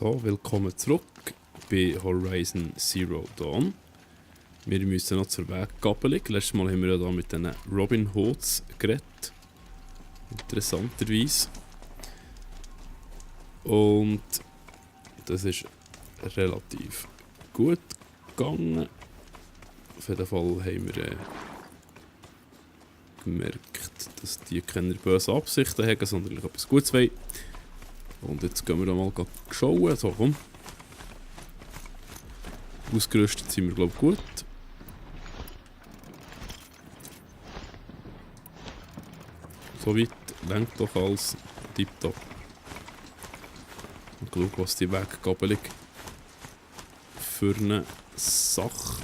So, willkommen zurück bei Horizon Zero Dawn. Wir müssen noch zur Weggabelung. Letztes Mal haben wir ja da mit den Robin Hoods geredet. Interessanterweise. Und das ist relativ gut gegangen. Auf jeden Fall haben wir gemerkt, dass die keine bösen Absichten haben, sondern etwas Gutes wollen. Und jetzt gehen wir da mal schauen. So, komm. Ausgerüstet sind wir, glaube ich, gut. Soweit lenkt doch alles tipptopp. Und schau, was die Weggabelung für eine Sache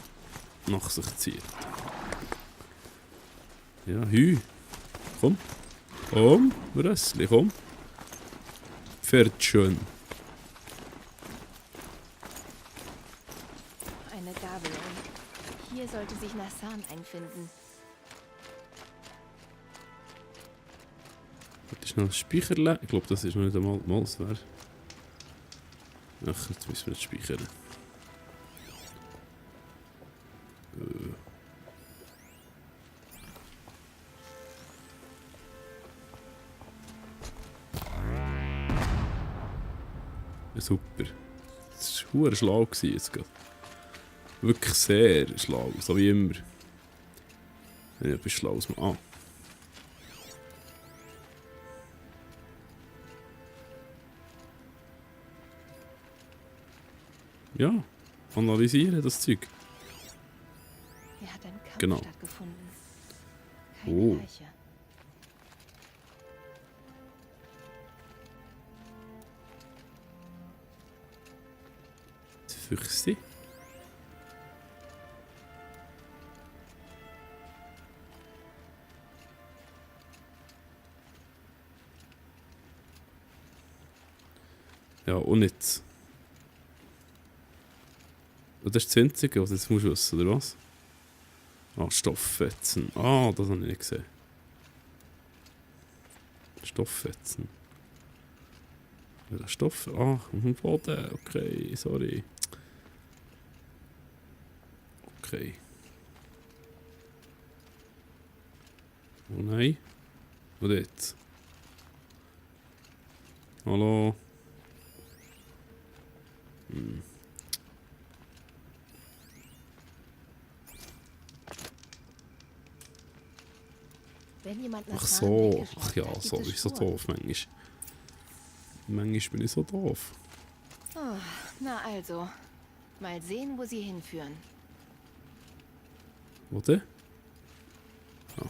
nach sich zieht. Ja, hü. Komm. Komm, Rössli, komm. Fährt schön. Eine Gabelung. Hier sollte sich Nassan einfinden. Das ist noch ein Speicherle. Ich glaube, das ist noch nicht einmal das wäre. Ach, jetzt müssen wir nicht speichern. Super. Das war verdammt schlau jetzt gerade. Wirklich sehr schlau, so wie immer. Wenn ich etwas Schlaues mache. Ah. Ja, analysieren das Zeug. Hier hat ein Kampf Genau. stattgefunden. Keine Oh. Leiche. Füchse. Ja, und jetzt. Das ist das Einzige, was du jetzt musst wissen, oder was? Ah, Stofffetzen. Ah, das habe ich nicht gesehen. Stofffetzen. Ja, Stoff. Ah, Boden. Okay, sorry. Okay. Oh nein. Und jetzt? Hallo? Hm. Wenn jemand Ach Nassan so. weggeschleppt Ach ja, hat, gibt so es ist so Spuren. doof manchmal. Manchmal bin ich so doof. Oh, na also. Mal sehen, wo sie hinführen. Oder? Ah.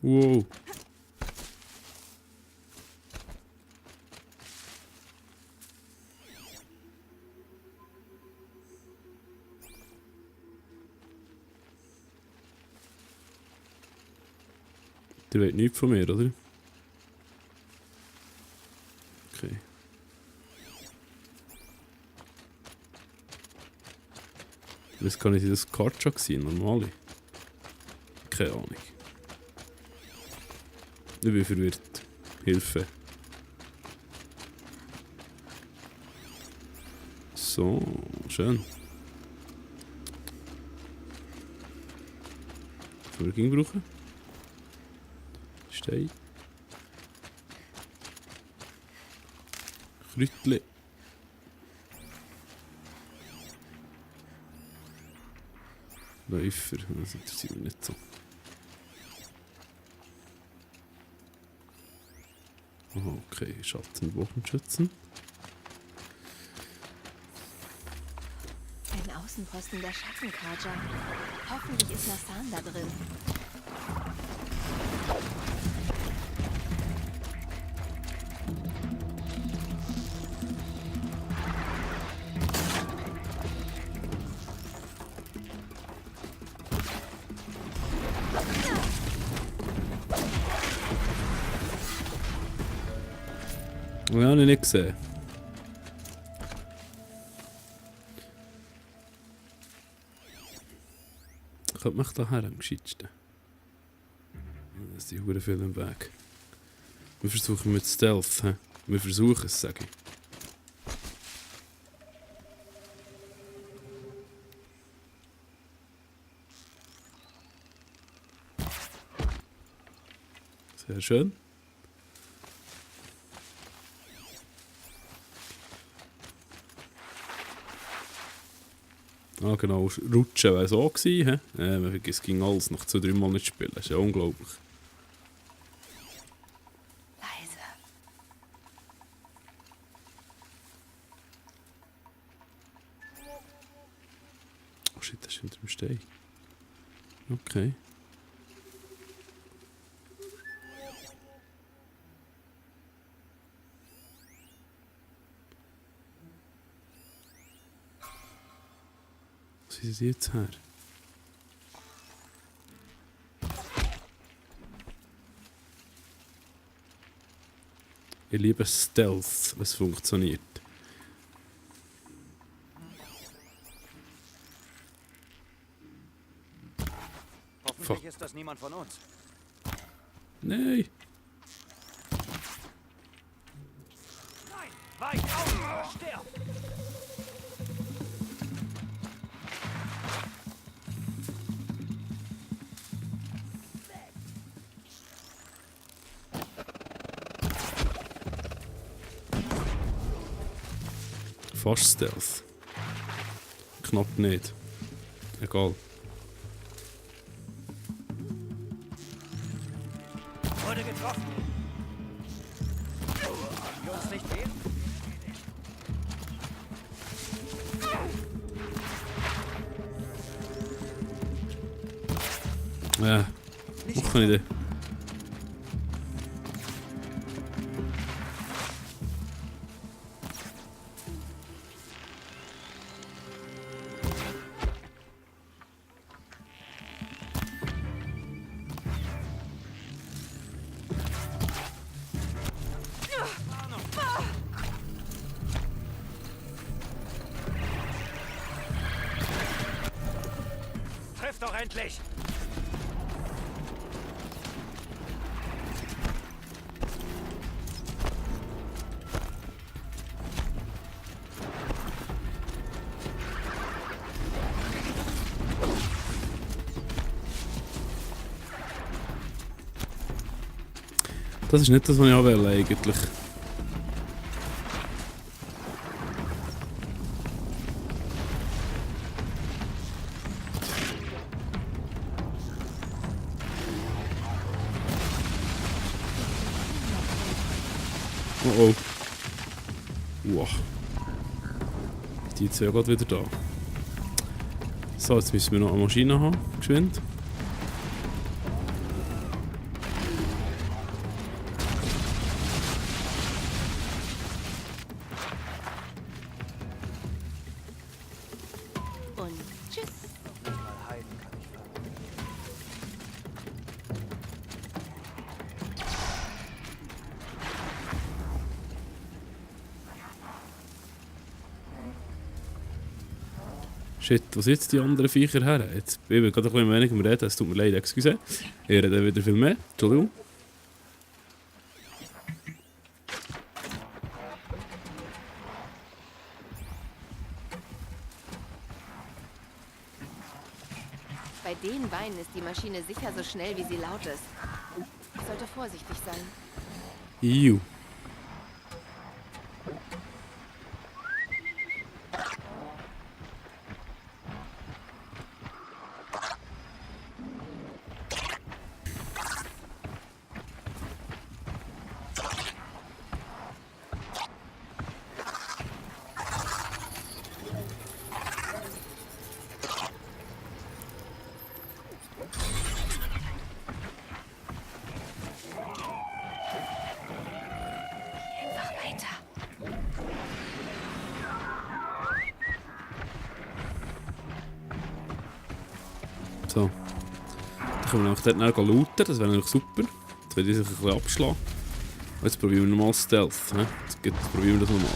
Wow. Der will nichts von mir, oder? Okay. Was kann ich das Kartschak sein? Normale? Keine Ahnung. Ich bin verwirrt. Hilfe. So, schön. Können wir Ging brauchen? Stein. Kräutli. Läufer, das interessiert mich nicht so. Aha, okay, Schattenbogenschützen. Ein Außenposten der Schattenkarja. Hoffentlich ist Nassan da drin. Oh, habe ich nicht gesehen. Kommt mich da her am gescheitsten. Das sind hure viele im Weg. Wir versuchen mit Stealth. He? Wir versuchen es, sage ich. Sehr schön. Ah genau, Rutschen wäre so gewesen. Es ging alles nach 2-3 Mal nicht spielen. Das ist ja unglaublich. Leise. Oh shit, das ist hinter dem Stein. Okay. Wo sind sie jetzt her? Ich liebe Stealth, was funktioniert. Hoffentlich ist das niemand von uns. Nein! Nein! Weich auf oder stirb! Fast Stealth. Knapp nicht. Egal. Wurde getroffen. Können wir uns nicht wehren? Was kann ich denn? Triff doch endlich! Das ist nicht das, was ich will, eigentlich. Oh oh. Wow. Die sind ja gerade wieder da. So, jetzt müssen wir noch eine Maschine haben. Geschwind. Und tschüss. Nicht mal heilen kann ich fahren. Shit, wo sind jetzt die anderen Viecher her? Jetzt bin ich gerade ein bisschen weniger am Reden, es tut mir leid, excuse. Ich rede wieder viel mehr, Entschuldigung. Bei den Beinen ist die Maschine sicher so schnell, wie sie laut ist. Sollte vorsichtig sein. Iu. Einfach weiter. So. Dann können wir nämlich dort nachher looten, das wäre natürlich super. Jetzt werde ich sich ein bisschen abschlagen. Und jetzt probieren wir nochmal Stealth. Jetzt probieren wir das nochmal.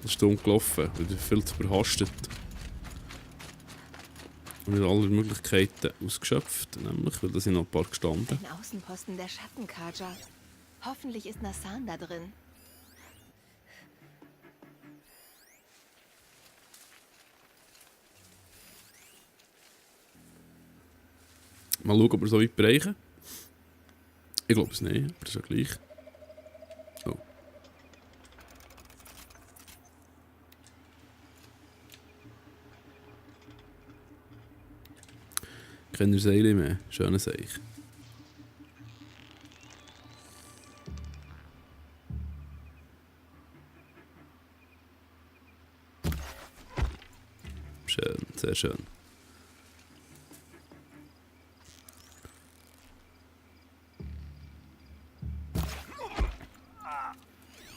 Das ist dumm gelaufen, weil du viel zu überhastet. mit aller Möglichkeiten ausgeschöpft, nämlich, weil da sind noch ein paar gestanden. Ein Außenposten der Schattenkaja. Hoffentlich ist Nassan da drin. Mal schauen, ob wir so weit bereichen. Ich glaube es nicht, aber das ist ja gleich. Oh. Keine Seile mehr. Schöne Seich. Schön, sehr schön.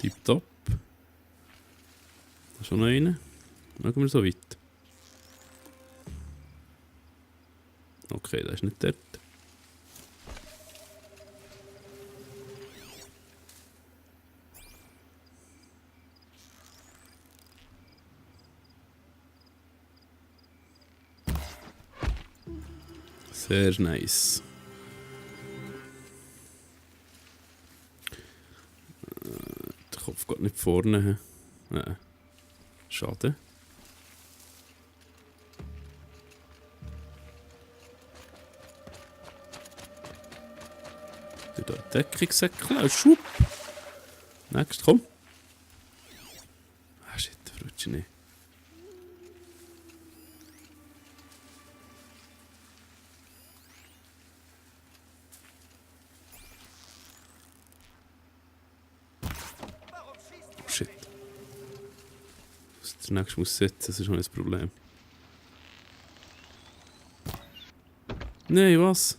Tipptopp. Da ist schon noch einer. Schauen wir so weit. Okay, der ist nicht dort. Sehr nice. Der Kopf geht nicht vorne. Nein. Schade. Da Deckungssäckchen. Schwupp. Nächst, komm. Ah, shit, der rutscht nicht. Oh, shit. Was der nächste muss setzen, das ist schon ein Problem. Nein, was?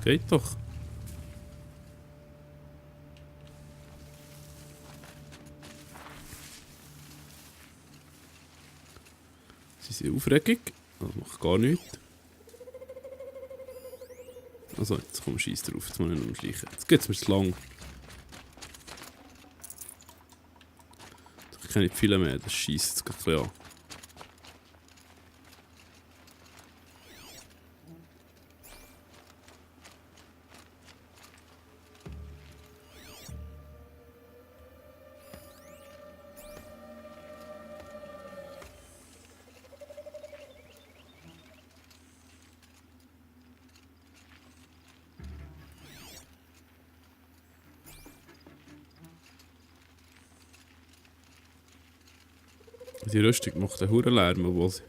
Geht doch. Sie sind Aufregung. Das macht gar nichts. Also, jetzt komm, scheiß drauf. Jetzt muss ich nicht umschleichen. Jetzt geht es mir zu lang. Ich kenne nicht viele mehr. Das scheisst jetzt gerade ein bisschen an. Die Rüstung macht einen hohen Lärm, obwohl sie...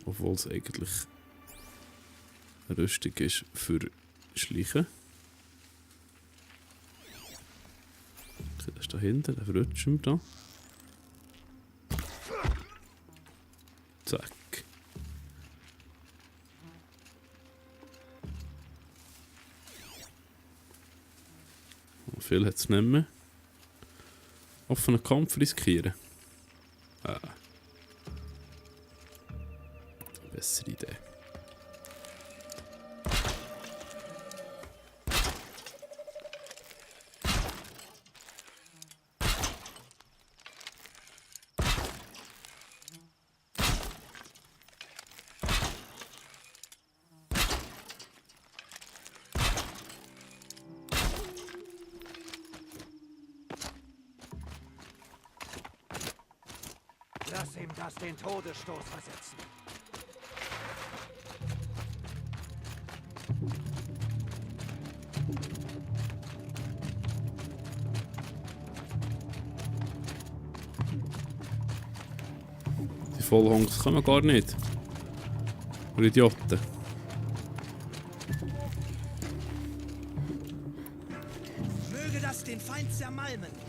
Obwohl es eigentlich eine Rüstung ist für Schleichen. Okay, der ist da hinten, der verrutscht wir da. Zack. Viel hat es nicht mehr. Offenen Kampf riskieren. Ah. Bessere Idee. Lass ihm das den Todesstoß versetzen. Die Vollhongs kommen gar nicht. Ihr Idioten. Möge das den Feind zermalmen.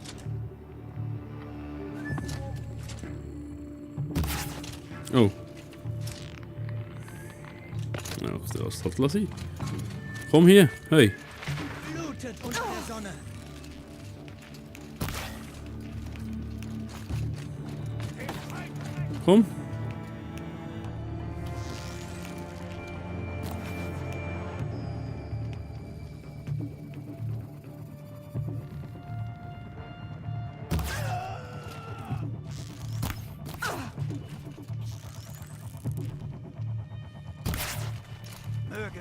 Oh. Ja, das darf es sein. Komm hier, hey. Blutet unter der Sonne. Komm.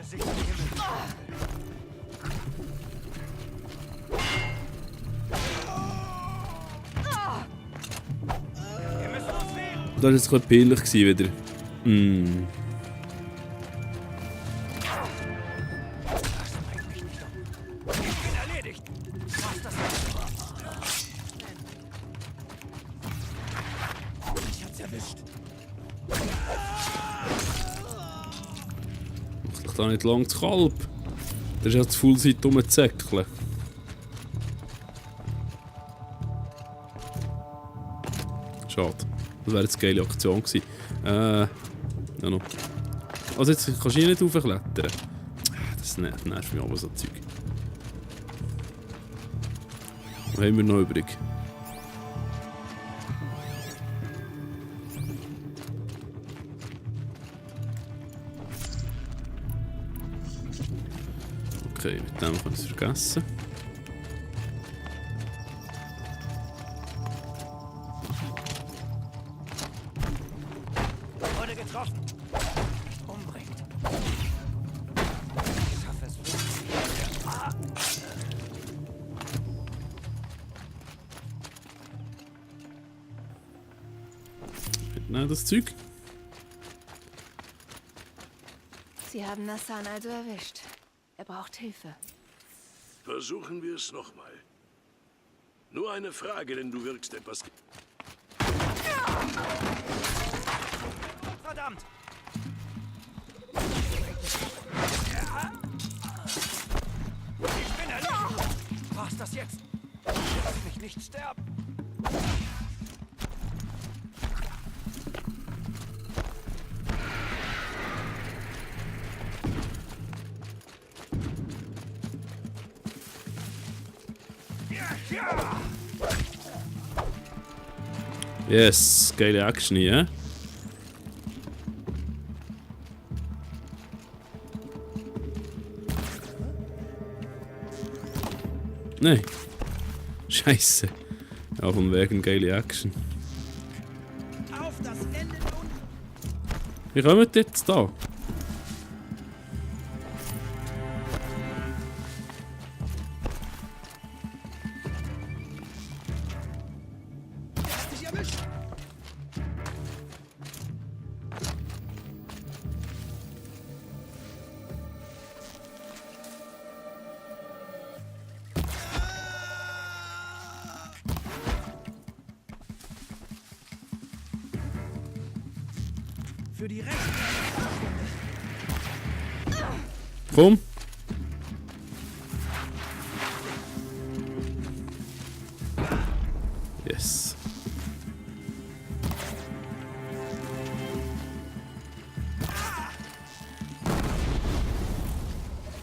sich der Himmel. Wir müssen uns wehren. Das war jetzt gerade peinlich wieder. Das bringt mich nicht um. Ich bin erledigt. Was das Ich hab's erwischt. Mach dich da nicht lang zu Kalb. Das ist ja zu viel Zeit rumzuzäckeln. Schade. Das wäre jetzt eine geile Aktion gewesen. Ja noch. Also jetzt kannst du hier nicht raufklettern. Das nervt mich aber so Zeug. Was haben wir noch übrig? Okay, mit dem kann ich es vergessen. Wurde getroffen. Nicht umbringt. Ich schaffe es wirklich. Ah. Nein, das Zeug. Sie haben Nassan also erwischt. Er braucht Hilfe. Versuchen wir es nochmal. Nur eine Frage, denn du wirkst etwas... Verdammt! Ich bin erledigt! War's das jetzt? Lass mich nicht sterben! Ja! Yes, geile Action hier. Nein. Scheiße. Ja, von wegen geile Action. Auf das Ende nun! Wie kommen die jetzt da? Hast dich erwischt! Für die Rechte. Komm. Yes.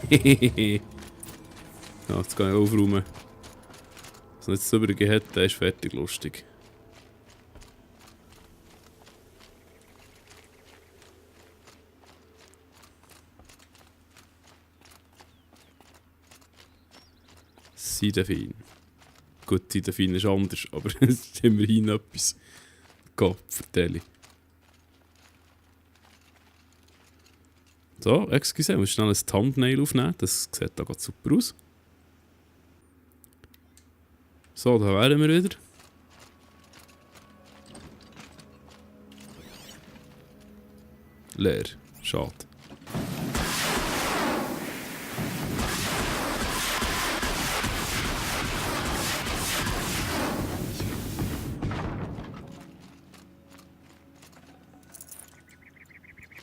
Hehehe. Ja, jetzt kann ich aufräumen. Was noch jetzt so übrig hat, der ist fertig lustig. Seidefin. Gut, Seidefin ist anders, aber es ist immerhin etwas. Gott, vertelle. So, excuse, ich muss schnell ein Thumbnail aufnehmen. Das sieht da gerade super aus. So, da wären wir wieder. Leer. Schade.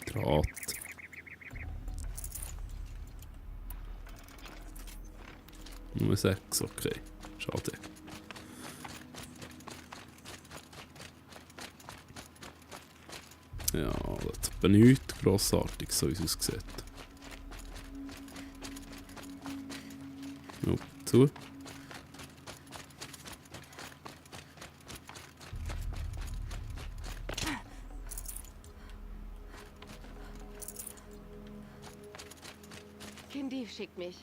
Draht. Nur 6, okay. Schade. Ja, das ist aber nichts Grossartiges, so wie es aussieht. No, zu. Kindy schickt mich.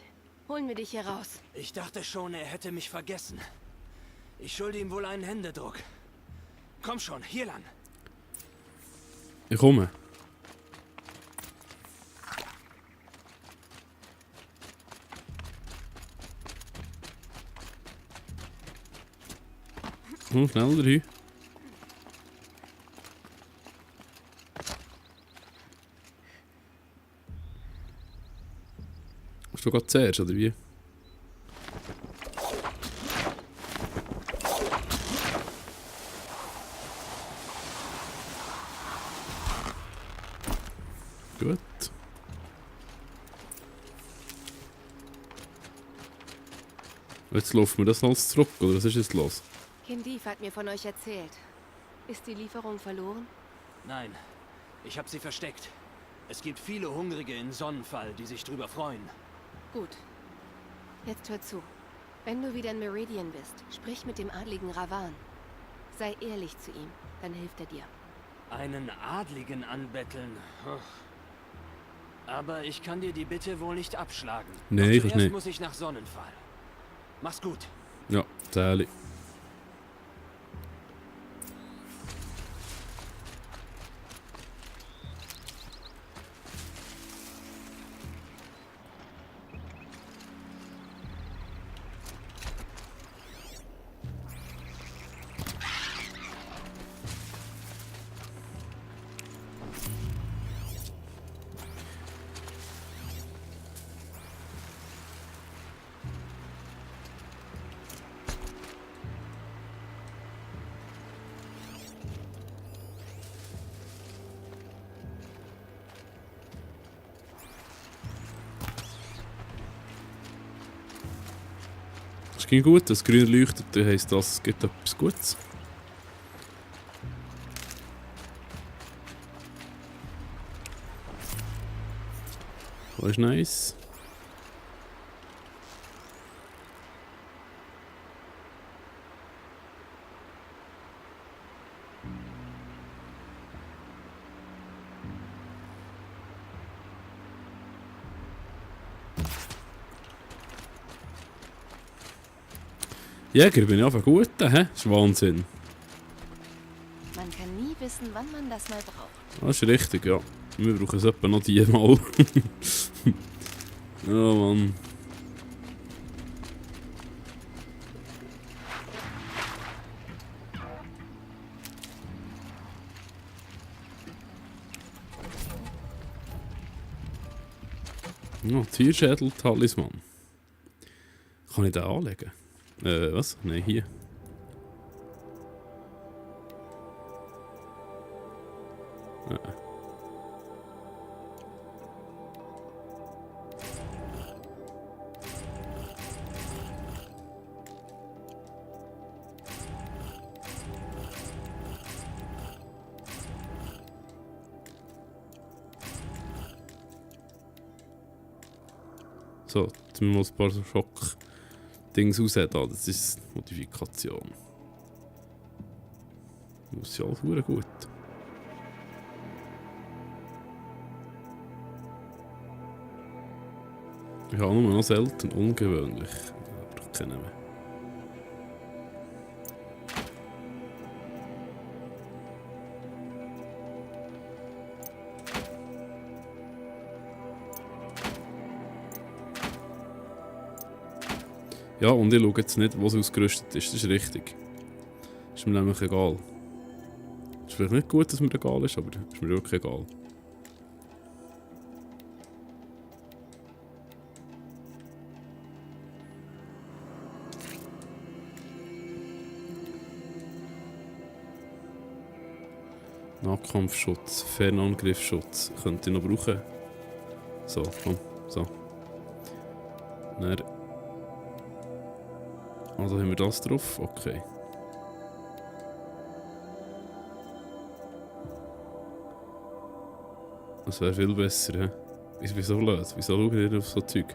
Holen wir dich hier raus. Ich dachte schon, er hätte mich vergessen. Ich schulde ihm wohl einen Händedruck. Komm schon, hier lang. Ich komme. Schneller hin. Hast du gerade zuerst, oder wie? Gut. Jetzt laufen wir das alles zurück, oder was ist jetzt los? Kindiv hat mir von euch erzählt. Ist die Lieferung verloren? Nein, ich habe sie versteckt. Es gibt viele Hungrige in Sonnenfall, die sich drüber freuen. Gut. Jetzt hör zu. Wenn du wieder in Meridian bist, sprich mit dem adligen Ravan. Sei ehrlich zu ihm, dann hilft er dir. Einen Adligen anbetteln. Aber ich kann dir die Bitte wohl nicht abschlagen. Nee, ich Zuerst nicht. muss ich nach Sonnenfall. Mach's gut. Ja, Zähli. Es ging gut, das grün leuchtet, das heisst, das gibt etwas Gutes. Das ist nice. Jäger bin ich einfach gut, hä? Das ist Wahnsinn. Man kann nie wissen, wann man das mal braucht. Das ist richtig, ja. Wir brauchen es etwa noch dreimal. Ja, Mann. Ja, Tierschädel-Talisman. Kann ich den anlegen? Was? Nein, hier. So, jetzt müssen wir mal ein paar so Schock-Dings raushaben. Das ist Modifikation. Das ist ja alles verdammt gut. Ich habe nur noch selten ungewöhnlich. Ich brauche keinen mehr. Ja, und ich schaue jetzt nicht, was ausgerüstet ist. Das ist richtig. Ist mir nämlich egal. Ist vielleicht nicht gut, dass mir egal ist, aber ist mir wirklich egal. Nahkampfschutz, Fernangriffsschutz. Könnte ich noch brauchen. So, komm, so. Dann. Also haben wir das drauf? Okay. Das wäre viel besser, hä? Ich bin so blöd. Wieso schaue ich nicht auf so Zeug?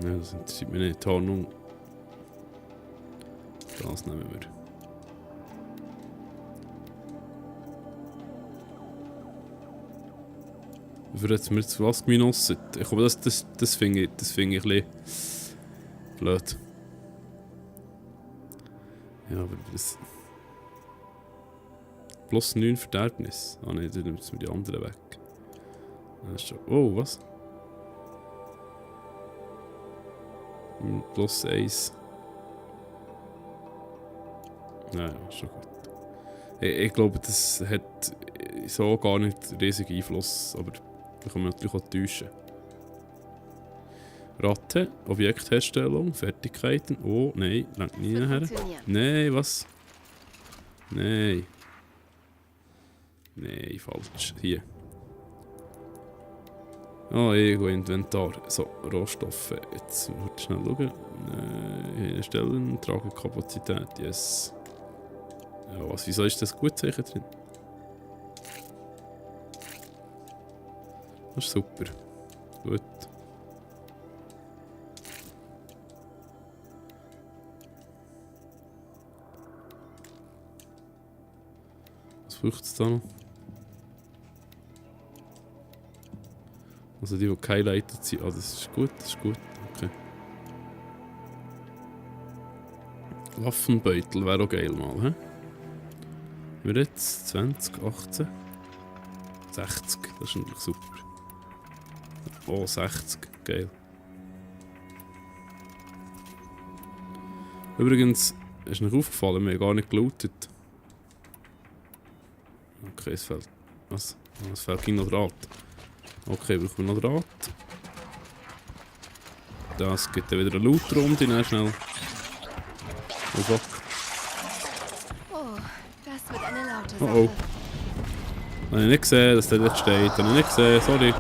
Ja, das interessiert mich nicht. Tarnung. Das nehmen wir. Wie jetzt mir zu was genossen? Ich glaube, das finde ich ein bisschen blöd. Ja, aber das. Plus 9 Verderbnis. Ah ne, dann nimmt mir die anderen weg. Das ist schon. Oh, was? Plus 1. Ja, schon gut. Ich glaube, das hat so gar nicht riesigen Einfluss, aber da kann man natürlich auch täuschen. Ratte, Objektherstellung, Fertigkeiten. Oh, nein, lenkt nie Wird nachher. funktionieren. Nein, was? Nein. Nein, falsch. Hier. Oh, irgendwo Inventar. So, Rohstoffe. Jetzt muss ich schnell schauen. Stellen, Tragekapazität, yes. Ja, was, wieso ist das Gutzeichen drin? Das ist super. Gut. Was braucht es da noch? Also die gehighlightet sind. Ah, das ist gut, das ist gut. Okay. Waffenbeutel wäre auch geil mal, hä? Haben wir jetzt 20, 18, 60, das ist natürlich super. Oh, 60, geil. Übrigens, ist noch aufgefallen, wir haben gar nicht gelootet. Okay, es fehlt. Was? Es fehlt noch Draht. Okay, brauchen wir noch Draht. Das gibt dann wieder eine Loot-Runde, dann schnell. Oh fuck. Oh, das wird eine laute Oh Sache. oh. Habe ich nicht gesehen, dass der dort steht. Habe ich nicht gesehen, sorry.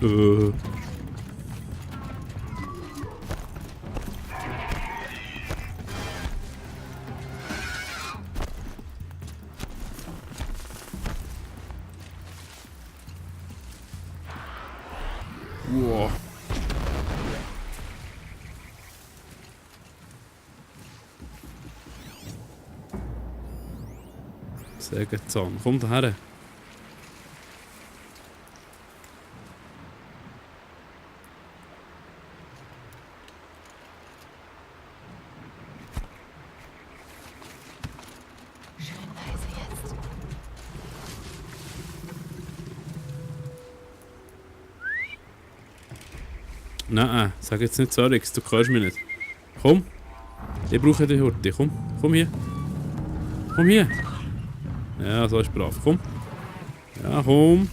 Äh. Wow. Sägezahn, komm daher. Schön leise jetzt. Nein, sag jetzt nicht sorry, du hörst mich nicht. Komm, ich brauche dich heute. Komm, komm hier. Komm hier. Ja, so ist brav. Komm. Ja, komm.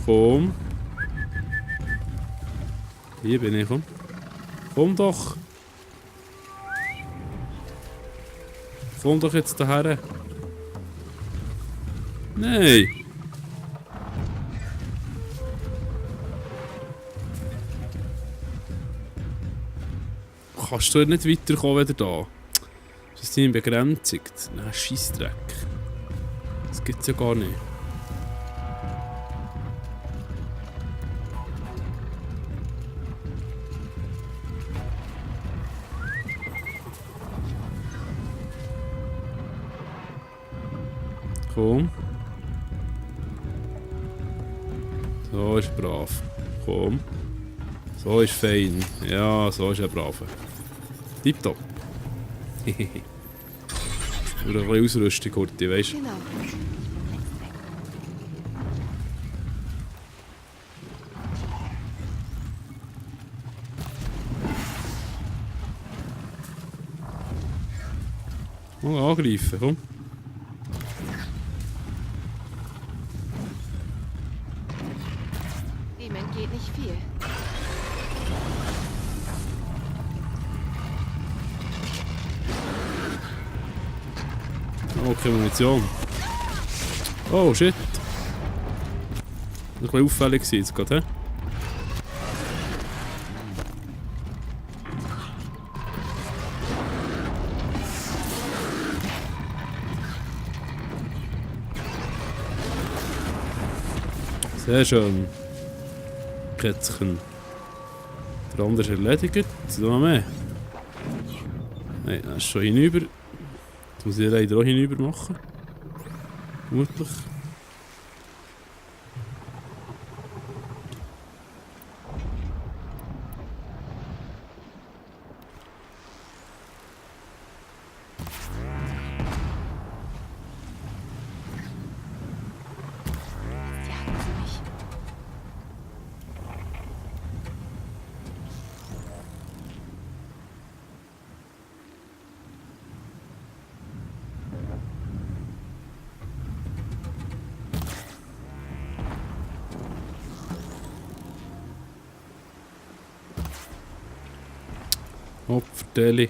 Komm. Hier bin ich, komm. Komm doch. Komm doch jetzt daher. Nein. Kannst du nicht weiterkommen wieder da? Das ist deine Begrenzung. Nein, Scheissdreck. Das gibt's ja gar nicht. Komm. So ist brav. Komm. So ist fein. Ja, so ist er brav. Tipptopp. Oder ein bisschen Ausrüstung, Kurti, weißt du? Genau. Mal angreifen, komm. Dem entgeht nicht viel. Okay, Munition. Oh, shit. Das war ein bisschen auffällig jetzt gerade, hä? Sehr schön. Kätzchen. Der andere ist erledigt. Noch mehr. Nein, das ist schon hinüber. Jetzt muss ich leider auch hinüber machen. Vermutlich. Opferteli.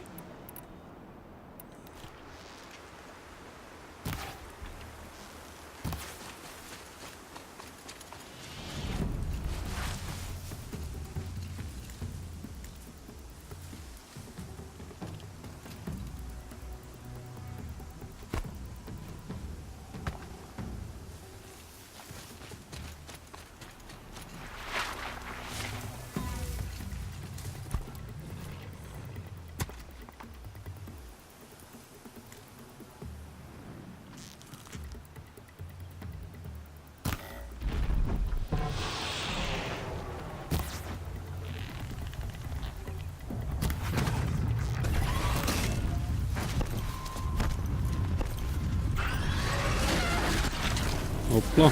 Hoppla.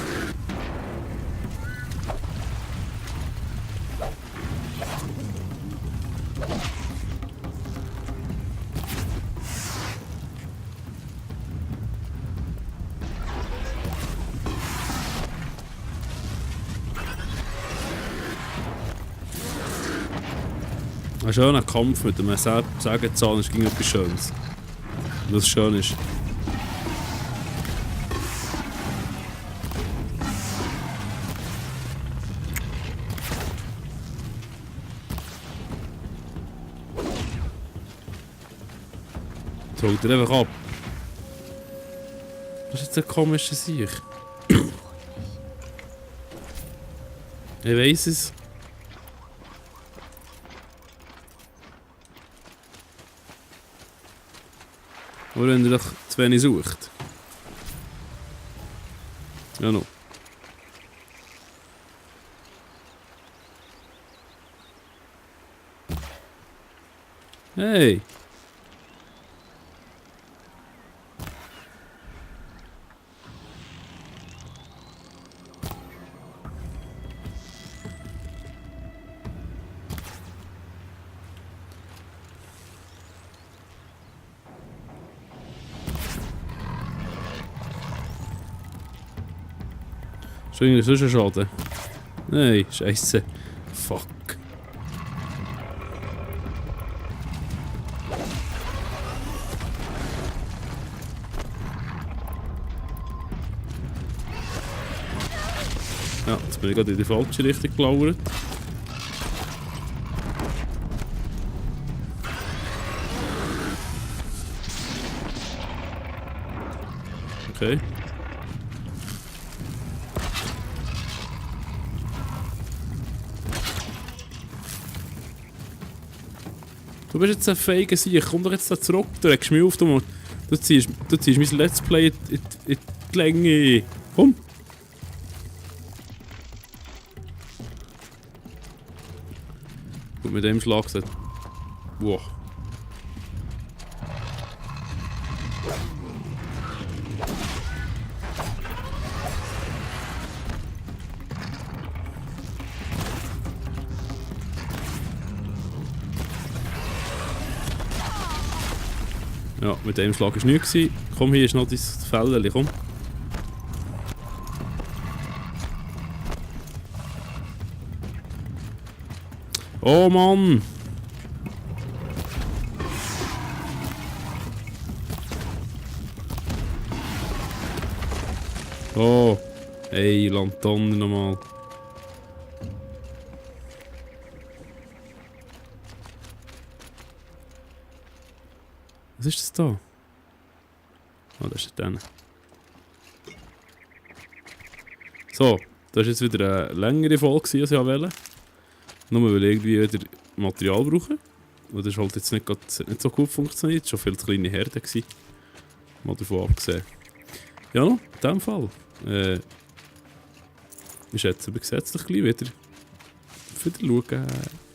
Ein schöner Kampf mit dem Sägezahn ist gegen etwas Schönes. Was schön ist. Jetzt holt er einfach ab. Das ist jetzt ein komischer Sieg. Ich weiss es. Oder wenn er doch zu wenig sucht. Ja, noch. Hey! Ist irgendwie sonst ein Schaden? Nein, Scheiße. Fuck. Ja, jetzt bin ich gerade in die falsche Richtung gelauert. Okay. Du bist jetzt ein feiger Sieg, komm doch jetzt da zurück, du regst mich auf, du ziehst mein Let's Play in die Länge. Komm! Gut, mit dem Schlag gesagt. Wow. Ja, mit dem Schlag war nichts. Komm, hier ist noch dein Fällchen, komm. Oh Mann! Oh! Hey, Lanterne nochmal. Was ist das da? Oh, das ist der. So, das war jetzt wieder eine längere Folge, als ich wollte. Nur weil ich irgendwie wieder Material brauche. Und das hat halt jetzt nicht so gut funktioniert. Es war schon viel zu kleine Herde. Mal davon abgesehen. Ja, in diesem Fall. Ich schätze, wir sehen uns gleich wieder. Auf Wiedersehen.